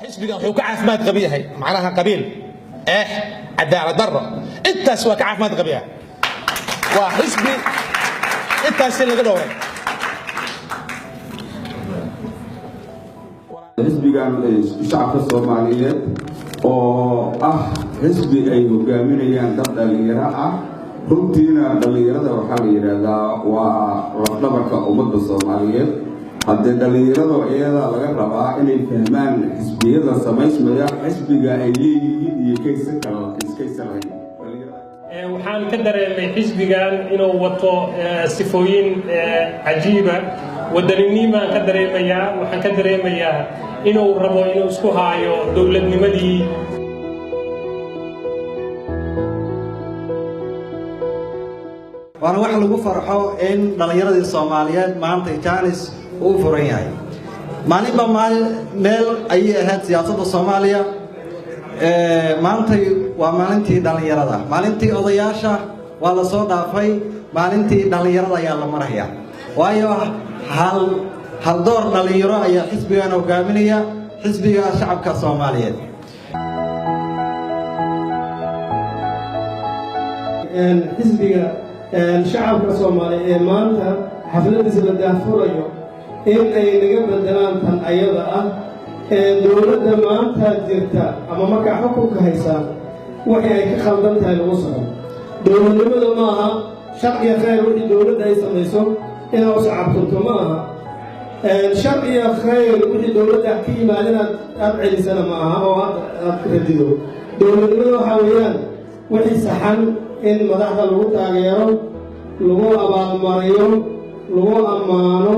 Xisbigan wuxuu ka caafimaad qabi yahay macnaha qabiil, eex, cadaalad darro, intaas waa ka caafimaad qabiya. Waa xisbi intaasi laga dhowray. Xisbigan Shacabka Soomaaliyeed oo ah xisbi ay hogaaminayaan dad dhallinyaro ah, runtiina dhallinyarada waxaa la yidhaahdaa waa lafdhabarka ummadda Soomaaliyeed. Haddee dhallinyaradu iyadaa laga rabaa inay fahmaan xisbiyada samaysmaya, xisbiga ay leeyihiin iyo kaysa kala iskaysa lahayn. Waxaan ka dareemay xisbigan inuu wato sifooyin cajiiba. Wadaninnimaan ka dareemayaa, waxaan ka dareemayaa inuu rabo inuu isku haayo dowladnimadii. Waana wax lagu farxo in dhallinyaradii Soomaaliyeed maanta jaanis uu furan yahay. Maalinba maalin meel ayay ahayd siyaasadda Soomaaliya. Maantay waa maalintii dhallinyarada, maalintii odayaasha waa la soo dhaafay, maalintii dhallinyarada ayaa la maraya, waayo hal haldoor dhallinyaro ayaa xisbigan hogaaminaya, Xisbiga Shacabka Soomaaliyeed. Xisbiga Shacabka Soomaaliya ee maanta xafladiisa la daahfurayo in ay naga bedelaan tan ayada ah ee dowladda maanta jirta ama markaa xukunka haysaa wixii ay ka khaldan tahay lagu soco. Dowladnimada ma aha sharciya khayr wixii dowladda ay samayso inaad u sacabtunto, ma aha sharciya khayr wixii dowladda ka yimaada inaad aad celisana, ma aha oo aad radido. Dowladnimada waxaa weeyaan wixii saxan in madaxda lagu taageero, lagu abaalmariyo, lagu ammaano,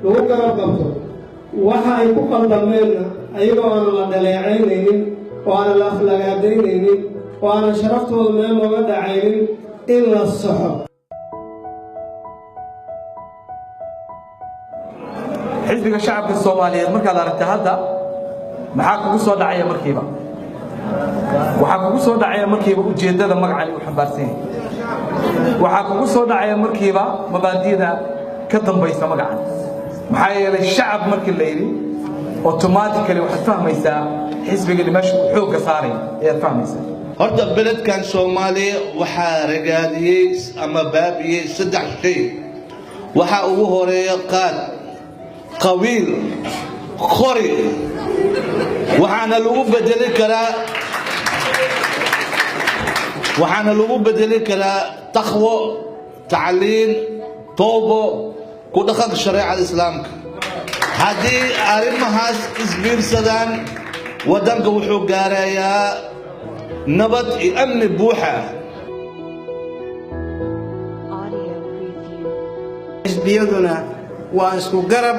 lagu garab qabto. Waxa ay ku qaldameenna ayagoo aanan la dhaleecaynaynin oo aanan la aflagaadaynaynin oo aanan sharaftooda meel looga dhacaynin in la saxo. Xisbiga Shacabka Soomaaliyeed markaad aragta hadda maxaa kugu soo dhacaya markiiba? Waxaa kugu soo dhacaya markiiba ujeeddada magacani uu xambaarsan yahay. Waxaa kugu soo dhacaya markiiba mabaadi'da ka dambaysa magacan, maxaa yeelay shacab markii la yidhi automatically waxaad fahmaysaa xisbiga meesha uu xoogga saaray ayaad fahmaysaa. Horta beledkan Soomaaliya waxaa ragaadiyey ama baabiyey saddex shay. Waxaa ugu horeeya qaad, qabiil, qori. Waxaana lagu bedeli karaa taqwo, tacliin, toobo, ku dhaqanka shareecada Islaamka. Haddii arrimahaas isbiirsadaan, waddanka wuxuu gaarayaa nabad iyo amni buuxa. Xisbiyaduna waa isku garab,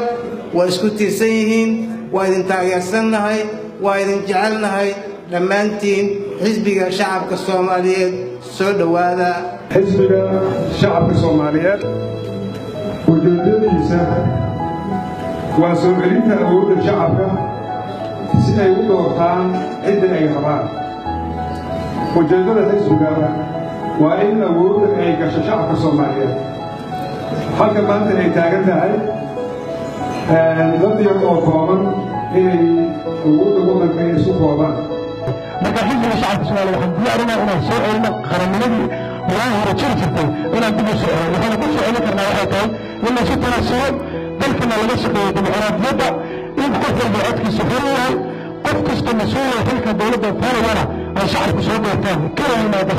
waa isku tiirsan yihiin. Waa idin taageersannahay, waa idin jecelnahay dhammaantiin. Xisbiga Shacabka Soomaaliyeed, soo dhowaada. Xisbiga Shacabka Soomaaliyeed ujeeddadiisa waa soo celinta awoodda shacabka si ay u doortaan cidda ay rabaan. Ujeeddada xisbiga waa in awoodda ay gasho shacabka Soomaaliyeed, halka maanta ay taagan tahay dad yar oo kooban inay awoodda waddanka isu koobaan. Marka Xisbiga Shacabka Soomaaliya waxaan diyaarina inaan soo celino qarannimadii waa hore jiri jirtay, inaan dib u soo celino. Waxaana ku soo celin karnaa waxay tahay in laysu tanaasulo, dalkana laga shaqeeyo dimuqraadiyadda, in qof walba codkiisa xor yahay, qof kasta mas-uula xilka dowladda fuulayana ay shacabku soo doortaan kana yimaada.